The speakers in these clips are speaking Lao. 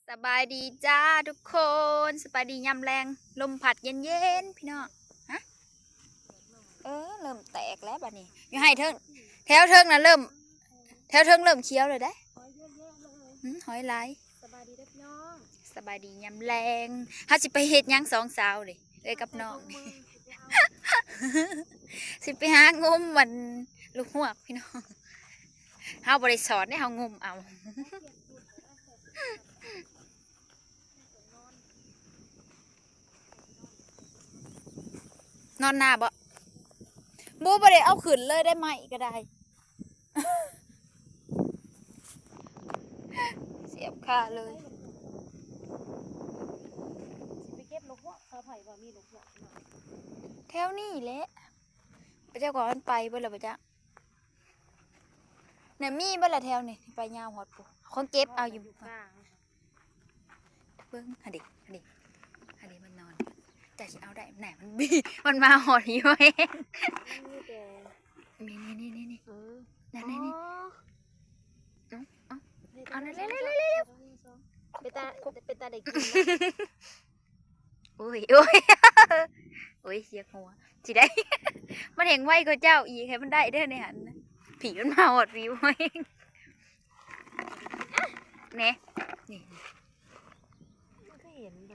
ສະບາຍດີຈ້າທຸກຄົນ ສະບາຍດີຍາມແລງ ລົມພັດເຢັນໆ ພີ່ນ້ອງ. ຮະ ເອີ ເລີ່ມແຕກແລ້ວບາດນີ້ ຢູ່ໃຫ້ເທິງ ແຖວເທິງນະເລີ່ມ ແຖວເທິງເລີ່ມຂຽວແລ້ວເດ້. ຫືມ ຫອຍຫຼາຍ. ສະບາຍດີເດີພີ່ນ້ອງ ສະບາຍດີຍາມແລງ. ເຮົາຊິໄປເຮັດຫຍັງສອງສາວນີ້ ເອື້ອຍກັບນ້ອງ? ຊິໄປຫາງົມອັນລູກຮວກພີ່ນ້ອງ. ເຮົາບໍ່ໄດ້ສອນເດ້ ເຮົາງົມເອົາ. ນອນນາບໍ່? ບໍ່ ບໍ່ໄດ້ເອົາຂຶ້ນເລີຍໄດ້ ໄມ້ກໍໄດ້. ສຽບຄາເລີຍ. ຊິໄປເກັບລູກຮວກ ເຂົາໃຜວ່າມີລູກຮວກ. ແຖວນີ້ແຫຼະ ບໍ່ຈັກວ່າມັນໄປເບິດແລ້ວບໍ່ຈັກ. ແນວມີເບິດລະແຖວນີ້ ໄປຍາວຮອດພຸ້ນ ຄົນເກັບເອົາຢູ່. ເບິ່ງຫັ້ນເດ ຫັ້ນເດ ຫັ້ນເດ ມັນນອນ. ເຈົ້າຊິເອົາໄດ້ ແນ່ ມັນ ມັນມາຮອດຢູ່ແຮງ. ມັນມີແຕ່ ນີ້ໆໆໆ ເອີ ນັ້ນ ອໍ ນີ້ ເອົາ ເອົາ ເອົາ ເລັວໆໆໆ ເປັນຕາ ເປັນຕາໄດ້ກິນ. ໂອ້ຍ ໂອ້ຍ ໂອ້ຍ ສຽງຫົວ ຊິໄດ້ ມັນແຮ່ງໄວກວ່າເຈົ້າອີກ ໃຫ້ມັນໄດ້ເດີໃນຫັ້ນນະ. ຜີມັນມາຮອດ ຜີໂອ້ຍ ແນ່ ນີ້ ມັນຄືເຫັນເດ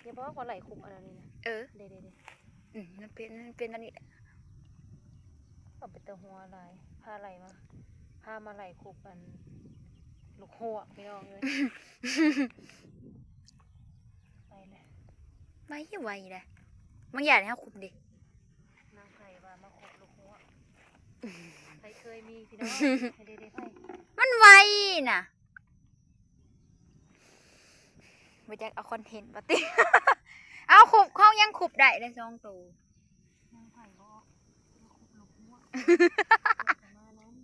ຢ່າບອກວ່າໄລ່ຄຸບອັນນັ້ນນີ້ນະ. ເອີ ເດໆໆ ອືມ ມັນເປັນ ມັນເປັນອັນນີ້ແຫຼະ. ເຂົາເປັນຕາຫົວຫຼາຍ ພາໄລ່ມາ ພາມາໄລ່ຄຸບອັນລູກຮວກ ພີ່ນ້ອງເອີຍ. ໄປແລ້ວ ໄວ ໄວເດ້ ບາງຢ່າງເຮົາຄຸບເດ້. ນາງໄພວ່າມາຄຸບລູກຫົວ ໃຜເຄີຍມີພີ່ນ້ອງ ໃຜໄດ້ ໄດ້ໄພ ມັນໄວນະ. ບໍ່ຈັກເອົາຄອນເທັນບໍ່ຕິ ເອົາຄຸບ ເຮົາຍັງຄຸບໄດ້ເດ້ສອງໂຕ. ນາງໄພບໍ່ມາຄຸບລູກຫົວ ມານຳ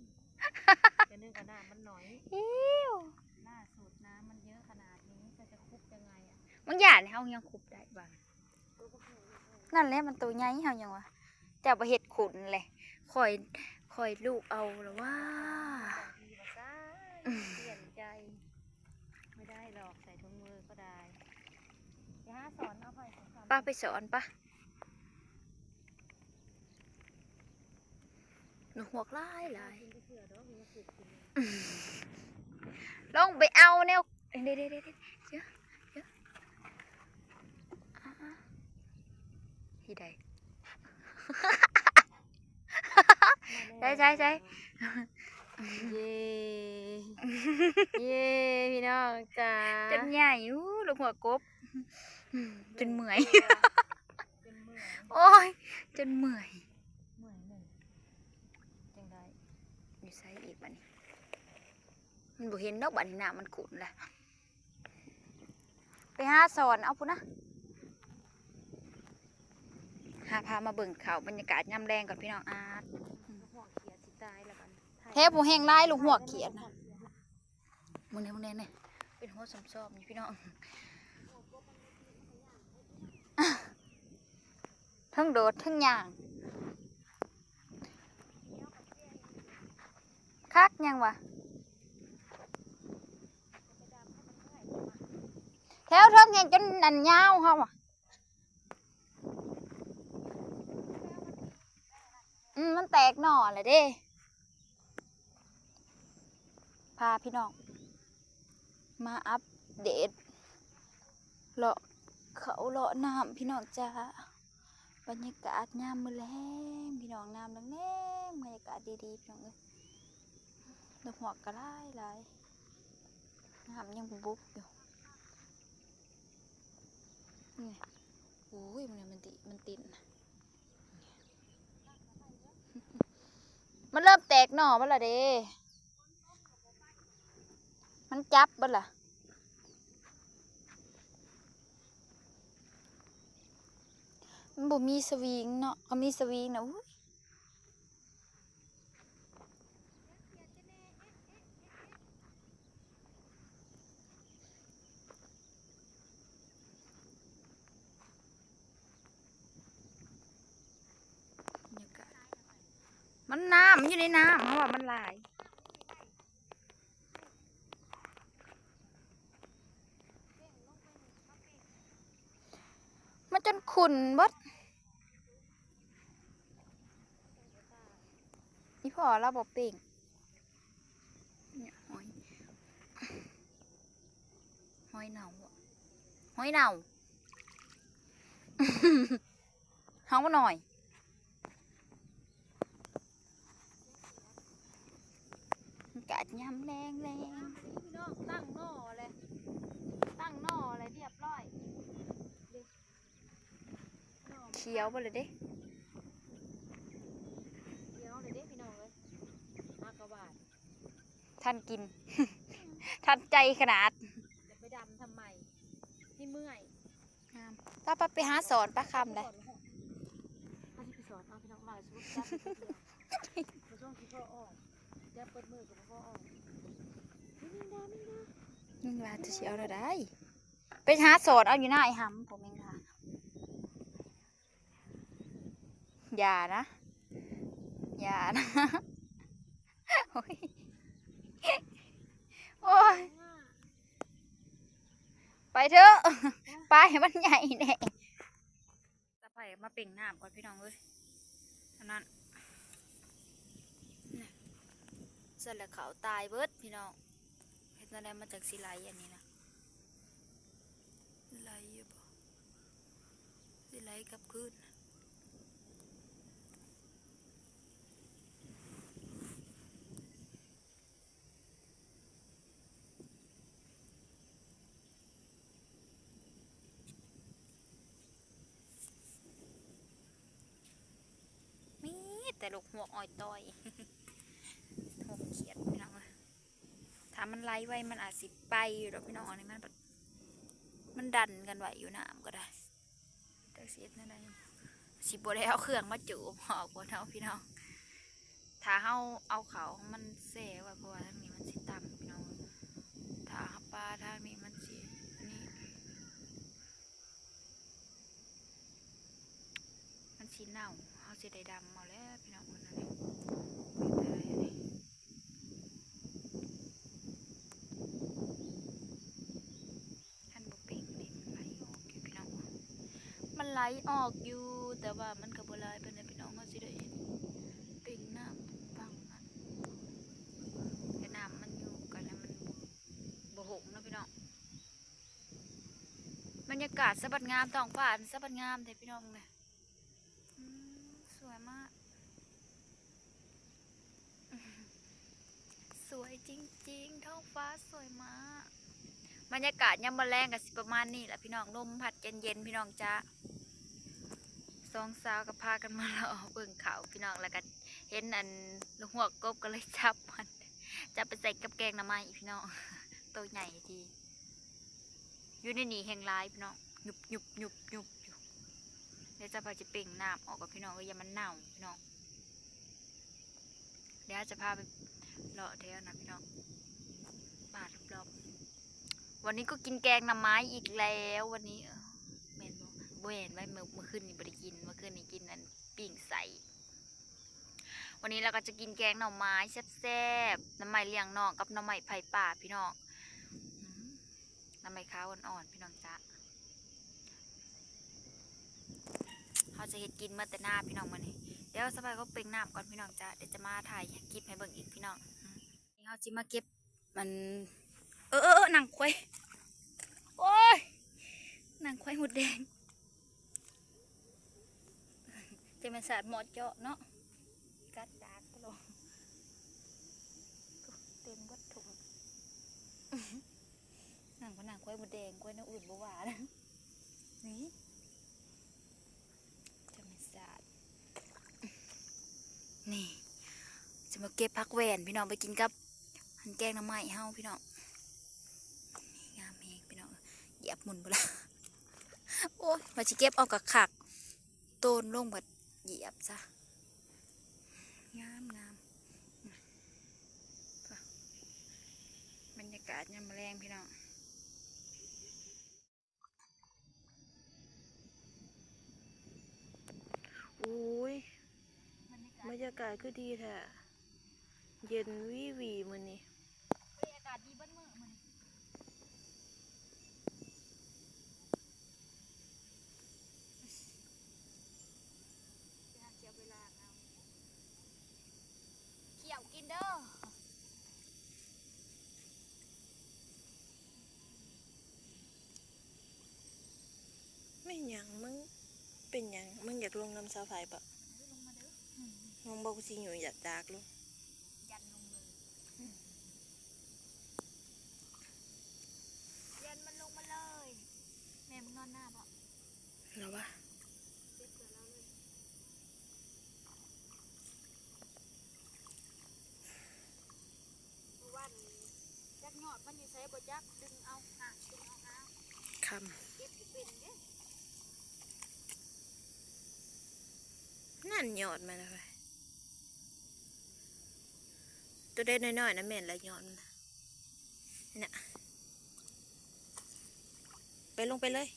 ຈະນຶກວ່ານ້ຳມັນໜ້ອຍ. ອິ້ວ ລ່າສຸດນ້ຳມັນເຍີະຂະໜາດນີ້ ເຂົາຈະຄຸບຍັງໄງອະ? ບາງຢ່າງເຮົາຍັງຄຸບໄດ້ບາງ ນັ້ນແຫຼະ ມັນໂຕໃຫຍ່ ເຮົາຍັງວ່າ ເຈົ້າບໍ່ເຮັດຂຸນແຫຼະ ຂ້ອຍ ຂ້ອຍລູກເອົາລະວ່າ. ດີວ່າຊັ້ນ ປ່ຽນໃຈ ບໍ່ໄດ້ດອກ ໃສ່ຖົງມືກໍໄດ້. ໄປຫາສອນເອົາໄປ ປະ ໄປສອນປະ. ລູກຮວກຫຼາຍໆ ລອງໄປເອົາແນວ ເດໆໆໆ ເຈົ້າ ເຈົ້າ ທີ່ໃດ ໃສ່ໆໆ ເຢ້ ເຢ້ ພີ່ນ້ອງຈ້າ ຈົນໃຫຍ່ ອູ້ ລູກຮວກກົບ ຈົນເມື່ອຍ. ໂອ້ຍ ຈົນເມື່ອຍ ເມື່ອຍແມ່ນຈັ່ງໃດ. ຢູ່ໃສອີກບາດນີ້ ມັນບໍ່ເຫັນດອກ ບາດນີ້ນ້ຳມັນຂຸ້ນລະ ໄປຫາສອນເອົາພຸ້ນນະ. ຫາພາມາເບິ່ງເຂົ້າ ບັນຍາກາດຍາມແລງກ່ອນພີ່ນ້ອງ. ອາດ ແທ້ ຜູ້ແຮງຫຼາຍ ລູກຮວກຂຽດນະ. ເບິ່ງແດ່ ເບິ່ງແດ່ ເປັນຫົວຊອມໆຢູ່ພີ່ນ້ອງ ເທິງໂດດເທິງຍ່າງ ຄັກຫຍັງວະ ແຖວເທິງແຮ່ງຈົນອັນຍາວເຮົາອະ. ອືມ ມັນແຕກໜໍ່ແລ້ວເດ້. ພາພີ່ນ້ອງມາອັບເດດ ເລາະເຂົ້າເລາະນ້ຳພີ່ນ້ອງຈ້າ. ບັນຍາກາດຍາມມື້ແລງພີ່ນ້ອງ ນ້ຳແລງໆ ບັນຍາກາດດີໆ ພີ່ນ້ອງເອີຍ. ດອກຮວກກໍຫຼາຍໆ ນ້ຳຍັງບົກຢູ່. ນີ້ ໂອ້ຍ ມັນ ມັນຕິ ມັນຕິດ ມັນເລີ່ມແຕກໜໍ່ມາແລ້ວເດ້ ມັນຈັບເບິດລະ ມັນບໍ່ມີສະວິງເນາະ ຄັນມີສະວິງນະ ໂອ້ຍ. ບັນຍາກາດ ມັນນ້ຳ ມັນຢູ່ໃນນ້ຳ ເພາະວ່າມັນຫຼາຍ. ຝຸ່ນເບິດ. ອີ່ພໍ່ລາວບໍ່ເປັງ. ຫອຍ ຫອຍເນົ່າບໍ? ຫອຍເນົ່າ. ເຮົາໜ້ອຍ. ອາກາດຍາມແລງໆ ພີ່ນ້ອງ ຕັ້ງໜໍ່ແລ້ວ ຕັ້ງໜໍ່ແລ້ວຮຽບຮ້ອຍ. ຂຽວເບິດແລ້ວເດ້ ຂຽວແລ້ວເດ້ ພີ່ນ້ອງເອີຍ. ຫາກະຫວານ ທັນກິນ ທັນໃຈຂະໜາດ. ຈະໄປດຳທຳໄມ ໃຫ້ເມື່ອຍ. ງາມ ໄປໆ ໄປຫາສອນປາຄຳໄດ໋. ເຮົາຊິໄປສອນເອົາ ພີ່ນ້ອງ ຫຼາຍສຸດ ບໍ່ຊ່ວງຊິພໍອອກ ຈັບເປີດມືກໍບໍ່ພໍອອກ. ນີ້ ແມງດາ ແມງດາ ແມງດາ ເຈົ້າຊິເອົາແນວໃດ? ໄປຫາສອນເອົາຢູ່ນາໄອ້ຫຳ ພວກແມງດາ. ຢ່ານະ ຢ່ານະ. ໂອ້ຍ ໂອ້ຍ ໄປເຖາະ ປາໃຫ້ມັນໃຫຍ່ແດ່. ຕາໄຜ່ມາເປັ່ງນ້ຳກ່ອນ ພີ່ນ້ອງເອີຍ. ອັນນັ້ນ ນີ້ ເສັດແລ້ວ ເຂົ້າຕາຍເບິດ ພີ່ນ້ອງ. ເຮັດແນວໃດມັນຈັ່ງຊິໄຫຼອັນນີ້ນະ? ໄຫຼຢູ່ບໍ່? ຊິໄຫຼກັບຄືນ. ມີແຕ່ລູກຮວກອ້ອຍຕ້ອຍ ຮວກຂຽດ ພີ່ນ້ອງເອີຍ. ຖ້າມັນໄຫຼໄວມັນອາດຊິໄປຢູ່ດອກ ພີ່ນ້ອງ. ອັນນີ້ມັນ ມັນດັນກັນໄວ້ຢູ່ ນ້ຳກໍໄດ້. ຈັກຊິເຮັດແນວໃດ ຊິບໍ່ໄດ້ເອົາເຄື່ອງມາຈູບອອກບໍ່ເນາະ ພີ່ນ້ອງ. ຖ້າເຮົາເອົາເຂົ້າມັນແຊ່ໄວ້ ເພາະວ່າທາງນີ້ມັນຊິຕ່ຳ ພີ່ນ້ອງ. ຖ້າເຮົາປາທາງນີ້ມັນຊິ ອັນນີ້ ມັນຊິເນົ່າ ເຮົາຊິໄດ້ດຳເອົາແລ້ວ ພີ່ນ້ອງ. ມັນອັນນີ້ ເປັນໄປໄດ້ອັນນີ້ ຄັນບໍ່ເປັ່ງນີ້ ມັນໄຫຼອອກຢູ່ ພີ່ນ້ອງ. ມັນໄຫຼອອກຢູ່ ແຕ່ວ່າມັນກໍບໍ່ຫຼາຍປານໃດ ພີ່ນ້ອງ. ເຮົາຊິໄດ້ເປັ່ງນ້ຳບັງມັນ ແຕ່ນ້ຳມັນຢູ່ກັນ ແລ້ວມັນບໍ່ຫົງເນາະ ພີ່ນ້ອງ. ບັນຍາກາດສະບັດງາມ ທ້ອງຟ້າອັນສະບັດງາມແທ້ ພີ່ນ້ອງເອີຍ. ອືມ ສວຍມາກ ສວຍຈິງໆ ທ້ອງຟ້າສວຍມາກ. ບັນຍາກາດຍາມມື້ແລງກໍຊິປະມານນີ້ແຫຼະ ພີ່ນ້ອງ. ລົມພັດເຢັນໆ ພີ່ນ້ອງຈ໋າ. ສອງສາວກໍພາກັນມາເລາະເບິ່ງເຂົາ ພີ່ນ້ອງ ແລ້ວກໍເຫັນອັນລູກຮວກກົບ ກໍເລີຍຈັບມັນ ຈັບໄປໃສ່ກັບແກງໜໍ່ໄມ້ ພີ່ນ້ອງ. ໂຕໃຫຍ່ດີ. ຢູ່ໃນນີ້ແຮ່ງຫຼາຍ ພີ່ນ້ອງ ຍຸບໆໆໆ ຢູ່. ດຽວຈະພາຊິເປັ່ງນ້ຳອອກກ່ອນ ພີ່ນ້ອງເອີຍ ຢ້ານມັນເນົ່າ ພີ່ນ້ອງ. ດຽວຈະພາໄປເລາະແຖວນັ້ນ ພີ່ນ້ອງ ປາດຮອບໆ. ວັນນີ້ກໍກິນແກງໜໍ່ໄມ້ອີກແລ້ວ ວັນນີ້ ເອີ ແມ່ນບໍ່? ບໍ່ແມ່ນ ໄວ້ ມື້ ມື້ຄືນນີ້ບໍ່ໄດ້ກິນ ມື້ຄືນນີ້ກິນອັນປີ້ງໄສ້. ວັນນີ້ເຮົາກໍຈະກິນແກງໜໍ່ໄມ້ແຊບໆ ໜໍ່ໄມ້ລ້ຽງນ້ອງກັບໜໍ່ໄມ້ໄຜ່ປ່າ ພີ່ນ້ອງ. ອືມ ໜໍ່ໄມ້ຂາວອ່ອນໆ ພີ່ນ້ອງຈ໋າ. ເຮົາຈະເຮັດກິນມາແຕ່ນາ ພີ່ນ້ອງ ມື້ນີ້. ດຽວສະບາຍກໍເປັ່ງນ້ຳກ່ອນ ພີ່ນ້ອງຈ໋າ ດຽວຈະມາຖ່າຍຄລິບໃຫ້ເບິ່ງອີກ ພີ່ນ້ອງ. ອືມ ນີ້ເຮົາຊິມາເກັບ ມັນ ເອີໆໆ ໜັງຄວາຍ ໂອ້ຍ ໜັງຄວາຍມົດແດງ. ຈະແມ່ນສາດໝໍ້ເຈາະເນາະ ກັດດາກຕະຫຼອດ ເຕັມເບິດຖົງ. ໜັງ ໜັງຄວາຍມົດແດງ ຄວາຍແນວອື່ນບໍ່ວ່ານະ. ນີ້ ທຳມະຊາດ. ນີ້ ຈະມາເກັບຜັກແວ່ນ ພີ່ນ້ອງ ໄປກິນກັບ ອັນແກງໜໍ່ໄມ້ເຮົາ ພີ່ນ້ອງ. ນີ້ງາມແຮງ ພີ່ນ້ອງ ຢຽບໝຸ່ນບໍ່ລະ. ໂອ້ຍ ວ່າຊິເກັບເອົາກະຄັກ ໂຕນລົງບັດຢຽບຊະ. ງາມໆ ບັນຍາກາດຍາມມື້ແລງ ພີ່ນ້ອງ. ໂອ້ຍ ບັນຍາກາດຄືດີແທ້ ເຢັນວີວີມື້ນີ້. ເອີຍ ອາກາດດີເບິດມື້ມື້ນີ້. ຫຍັງ ມຶງເປັນຫຍັງ? ມຶງຢາກລົງນຳສາວໄພບໍ? ລົງມາເດີ້. ອືມ ມຶງບໍ່ ກູຊິຫຍຸ້ງຢາກຈາກລົງ. ຢັນລົງເລີຍ. ຢັນມັນລົງມາເລີຍ. ແມ່ມຶງນອນໜ້າບໍ? ລາວວ່າ ເກັບເພື່ອລາວເລີຍ. ເມື່ອວານນີ້ຈັກຍອດມັນຢູ່ໃສບໍ່ຈັກ ດຶງເອົາຫາກ ດຶງເອົາຫາກ ຄ່ຳ ເກັບບໍ່ເປັນເດ້. ນັ້ນຍອດມັນນະ ໂຕໃດນ້ອຍໆນະ ແມ່ນລະຍອດມັນນະ. ນະ ໄປ ລົງໄປເລີຍ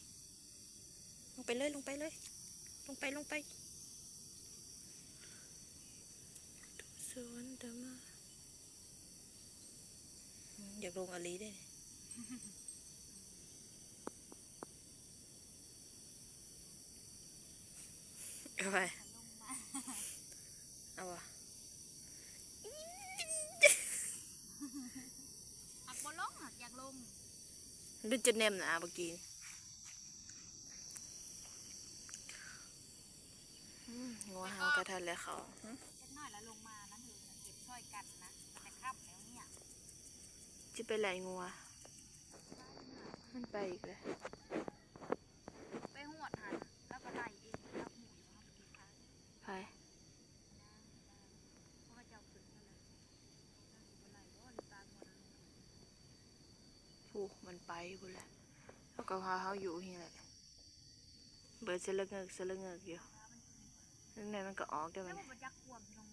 ລົງໄປເລີຍ ລົງໄປເລີຍ ລົງໄປ ລົງໄປ. ສວນຕະມາ ອືມ ຢາກລົງອີ່ຫຼີເດ້. ເອົາໄປ ເອົາບໍ່? ຮັກບໍ່ລົງ ຮັກຢາກລົງ. ມັນຈົນແນມໜ້າເມື່ອກີ້. ອືມ ງົວເຮົາກະທັນແລ້ວເຂົ້າ. ຫຶ? ຈັກໜ້ອຍລະລົງມານະ ເອີ ເກັບຊ່ອຍກັນນະ ມັນຈະຄ່ຳແລ້ວເນຍ. ຈະໄປໄລ່ງົວ ມັນໄປອີກແລ້ວ. ໄປຮອດຫັ້ນ ລາວກະໄລ່ເອງ ລາວຮູ້ຢູ່ວ່າເຮົາໄປກິນຂ້າວ. ໃຜ? ຜູ້ມັນໄປພຸ້ນແຫຼະ ລາວກະຫາເຮົາຢູ່ນີ້ແຫຼະ. ເບີດສະລະເງີກສະລະເງີກຢູ່. ຈັ່ງໃດມັນກະອອກເດ້ ແລ້ວມັນບໍ່ຈັກຄວາມພີ່ນ້ອງ